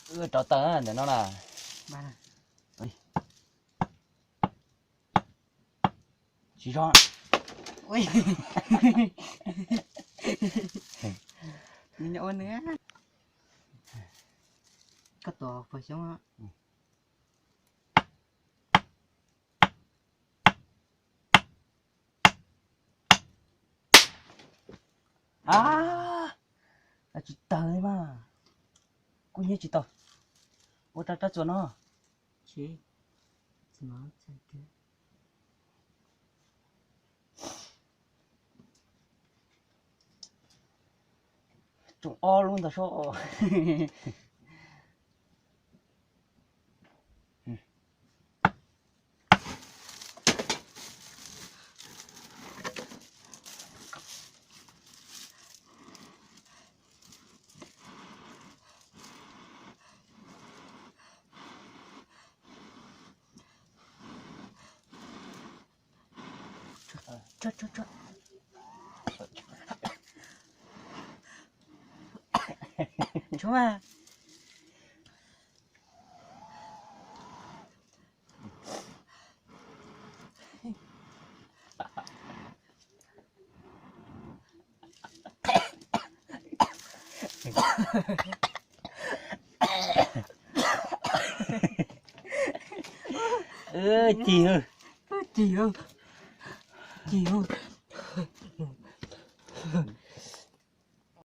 Rauv taws ntawm no na. Tsis zoo. Koj tua puas xyoob? A, tsis tawg li mas. Kuj nyiab tsis tau. Ua rau rab txuas no. Tsoom ob lub ntag soj. Tshuav mas. Cig, cig, cig.